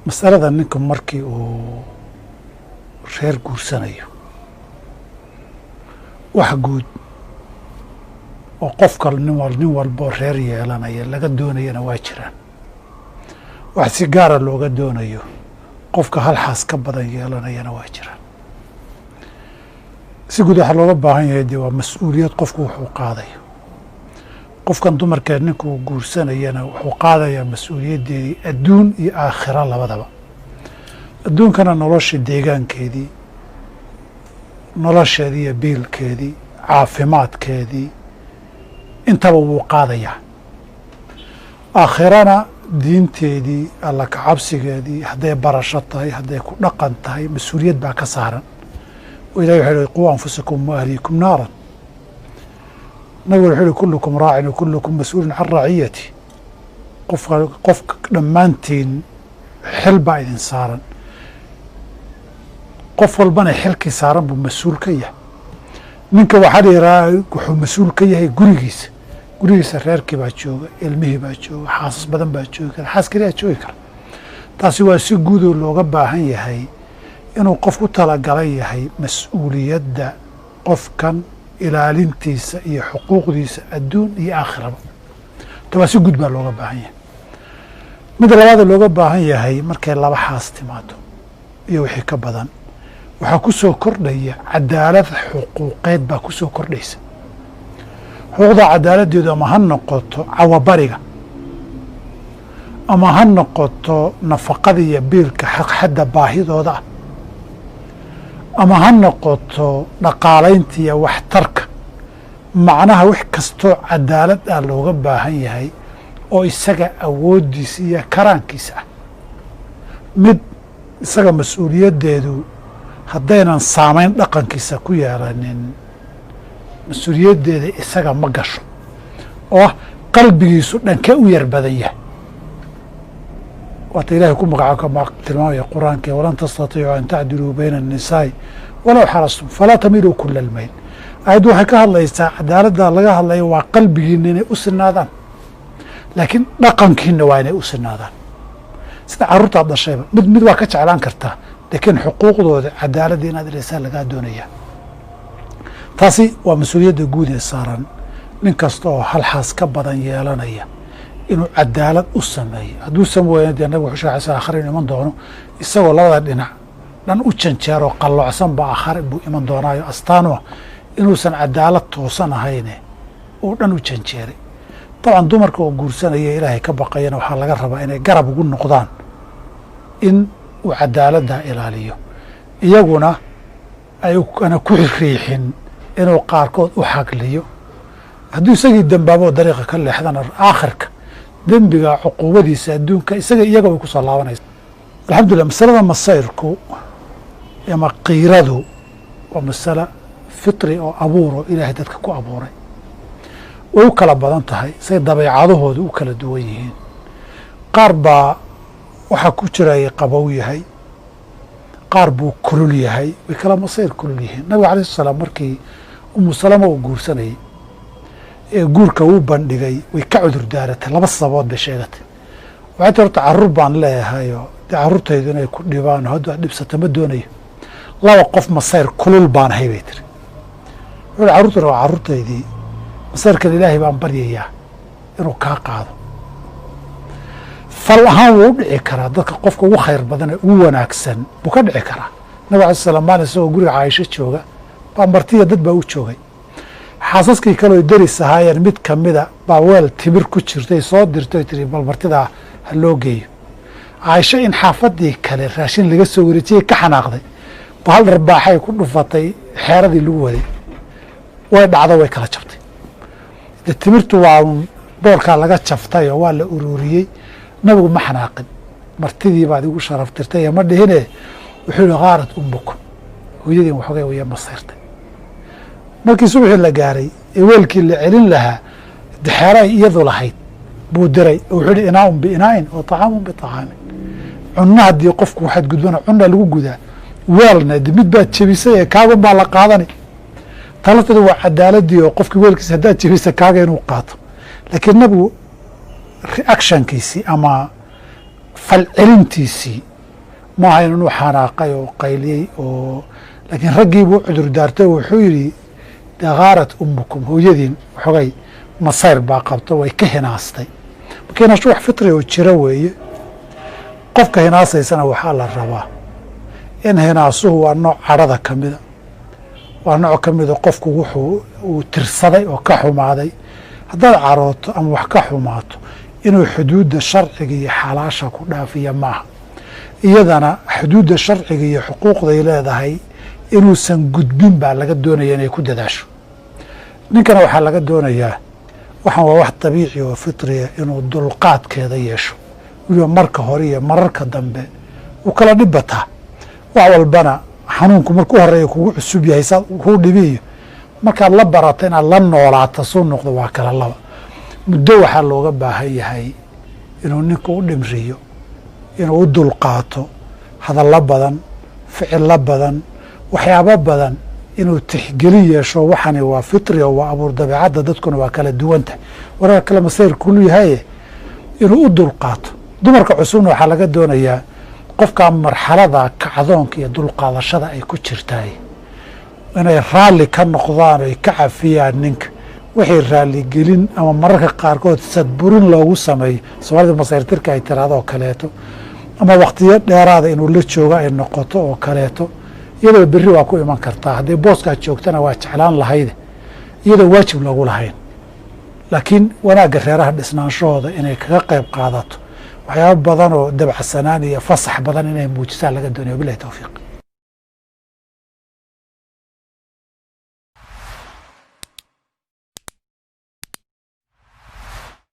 Masalada ninku markii uu reer guursanayo, wax guud oo qofka nin walboo reer yeelanaya laga doonayana waa jiraan, wax si gaara looga doonayo qofka hal xaas ka badan yeelanayana waa jiraan. Si guud waxaa looga baahan yahay dee waa mas-uuliyad qofku wuxuu qaadayo. Qofkan dumarkee ninku uu guursanayana wuxuu qaadayaa mas-uuliyaddeedii adduun iyo aakhira labadaba. Adduunkana nolosha deegaankeedii, nolosheedii iyo biilkeedii, caafimaadkeedii, intaba wuu qaadayaa. Aakhirana diinteedii, alla kacabsigeedii, hadday barasho tahay, hadday ku dhaqan tahay, mas-uuliyad baa ka saaran. Oo ilahi wuxuu yihi: "Quu anfusakum wa ahliikum naaran." Nabigu wuxuu yihi: "Kullukum raacin wa kullukum mas-uulun can raciyati." Qofka dhammaantiin xil baa idin saaran, qof walbana xilkii saaran buu mas-uul ka yahay. Ninka waxaa la yidhaha wuxuu mas-uul ka yahay gurigiisa. Gurigiisa reerkii baa jooga, ilmihii baa jooga, xaasas badan baa joogi kara, xaas keliyaa joogi kara. Taasi waa si guudoo looga baahan yahay inuu qof ku talagalay yahay mas-uuliyadda qofkan ilaalintiisa iyo xuquuqdiisa adduun iyo aakhiraba. Ta waa si guud baa looga baahan yahay. Midda labaada looga baahan yahay, markay laba xaas timaado iyo wixii ka badan, waxaa ku soo kordhaya cadaalad xuquuqeed baa ku soo kordhaysa. Xuquuqda cadaaladdeedu ama ha noqoto cawabariga, ama ha noqoto nafaqada iyo biilka xadda baahidooda ah, ama ha noqoto dhaqaalaynta iyo waxtarka. Macnaha wax kastoo cadaalad ah looga baahan yahay oo isaga awooddiisa iyo karaankiisa ah, mid isaga mas-uuliyaddeedu haddaynan saamayn dhaqankiisa ku yeelanin, mas-uuliyaddeeda isaga ma gasho, oo ah qalbigiisu dhankee u yar badan yahay. Waata Ilahay ku magaca tilmaamaya Qur-aanka: "Walan tastatiicuu an tacdiluu bayna annisaa'i walow xarastum falaa tamiluu kula almayl." Aayaddu waxay ka hadlaysaa, cadaaladda laga hadlaya waa qalbigiina inay u sinaadaan, laakiin dhaqankiina waa inay u sinaadaan. Sida carruurtaad dhashayba mid mid waa ka jeclaan kartaa, laakiin xuquuqdooda cadaaladda inaad ilaysaa lagaa doonaya. Taasi waa mas-uuliyadda guud ee saaran nin kasta oo hal xaas ka badan yeelanaya, inuu cadaalad u sameeyo. Hadduu sam waayana, dee nabig wuxuu shegay aakhare inu iman doono isagoo labada dhinac dhan u janjeeroo qalloocsan ba aakhare buu iman doonaayo, astaanu ah inuusan cadaalad toosan ahayne uu dhan u janjeeray. Dabcan dumarka oo guursanaya Ilaahay ka baqayana waxaa laga rabaa inay garab ugu noqdaan in uu cadaaladda ilaaliyo, iyaguna ay ana ku riixin inuu qaarkood u xagliyo. Hadduu isagii dembaabo dariiqa ka leexdana, aakhirka dembiga cuquubadiisa adduunka isaga iyaga way kusoo laabanaysa. Alxamdulillah, masalada masayrku ama qiiradu waa masala fitri oo abuur oo Ilaahay dadka ku abuuray. Way u kala badan tahay say dabeecadahooda u kala duwan yihiin. Qaar baa waxaa ku jiray qabow yahay, qaar buu kulul yahay, way kala masayr kulul yihiin. Nabiga alayh sala salaam markii Umu Salama uu guursanayey ee guurka uu bandhigay, way ka cudur daaratay. Laba sababood bay sheegatay. Waxay tii: "Horta carruur baan leeyahayoo dee carruurtaydu inay ku dhibaan oo haddu aad dhibsato ma doonayo. Laba, qof masayr kulul baan ahay," bay tiri. Wuxuu carruurtuna waa carruurtaydii, masayrkan Ilaahay baan baryayaa inuu kaa qaado. Fal ahaan wuu u dhici karaa, dadka qofka ugu khayr badan ee ugu wanaagsan buu ka dhici karaa. Nabig alay slam maalin isagoo guriga Caaisho jooga baa martiya dad baa u joogay. Xaasaskii kaleo deris ahaayeen mid kamida baa weel timir ku jirtay soo dirtay, tiri: "Bal martidaa ha loo geeyo." Caaisho in xaafadii kale raashin laga soo wareejiyey ka xanaaqday, ba hal dharbaaxay ku dhufatay xeeradii lagu waday, way dhacdo, way kala jabtay. De timirtu waa boorkaa laga jaftay oo waa la ururiyey. Nabigu ma xanaaqin. "Martidii baad igu sharaftirtay" ma dhihine, wuxuu yihi: "Khaarat ummukum," hooyadiin waxoogay waya masayrtay. Markii subaxii la gaaray ee weelkii la celin lahaa, xeeray iyadu lahayd buu diray oo wuxuu yihi: "Inaaun biinaa'in wa طacaamun biطacaamin." Cunna haddii qofku waxaad gudbana cunna lagu gudaa, weelna de mid baad jebisay ee kaagun baa la qaadani. Talafteeda waa cadaaladii oo qofkii weelkiisa haddaad jebisa kaaga inuu qaato. Laakiin nabigu reactionkiisii ama falcelintiisii Ma ahayn inuu xanaaqay oo qayliyey oo, laakiin raggii buu cudur daartay. Wuxuu yidhi: "Dagaarat ummukum", hooyadiin waxoogay masayr baa qabto, way ka hinaastay. Marka hinaashu wax fitri oo jira weeye. Qofka hinaasaysana waxaa la rabaa in hinaasuhu waa nooc cadhada ka mida, waa nooc ka mida qofku wuxuu uu tirsaday oo ka xumaaday. Haddaad carooto ama wax ka xumaato, inuu xuduudda sharciga iyo xalaasha ku dhaafiya maaha. Iyadana xuduudda sharciga iyo xuquuqday leedahay inuusan gudbin baa laga doonaya inay ku dadaasho. Ninkana waxaa laga doonayaa, waxaan waa wax dabiici oo fitriya, inuu dulqaadkeeda yeesho. Weliba marka hore iyo mararka dambe wuu kala dhib bataa. Wax walbana xanuunku markuu horeeya kugu cusub yahay saa kuu dhibiyo, markaad la barato inaad la noolaato suu noqdo waa kala laba. Muddo waxaa looga baahan yahay inuu ninku u dhimriyo, inuu u dulqaato hadallo badan, ficillo badan, waxyaabo badan, inuu tixgelin yeesho. Waxani waa fitri oo waa abuur dabeecadda, dadkuna waa kala duwanta, warar kale masayr kulu yahaye, inuu u dulqaato. Dumarka cusubna waxaa laga doonayaa qofkaa marxalada kacdoonka iyo dulqaadashada ay ku jirtaay inay raalli ka noqdaan oo ay ka cafiyaan ninka wixii raalligelin ama mararka qaarkood sadburin loogu sameeyo, Soomaalida masayrtirka ay tiraado oo kaleeto, ama wakhtiyo dheeraada inuu la joogo ay noqoto oo kaleeto. Iyadoo berri waa ku iman kartaa haddii booskaad joogtana waa jeclaan lahayde, iyadoo waajib loogu lahayn, laakiin wanaagga reeraha dhisnaanshahooda inay kaga qayb qaadato, waxyaaba badan oo dabacsanaan iyo fasax badan inay muujisaan laga doonaya. Wabilahi towfiiq.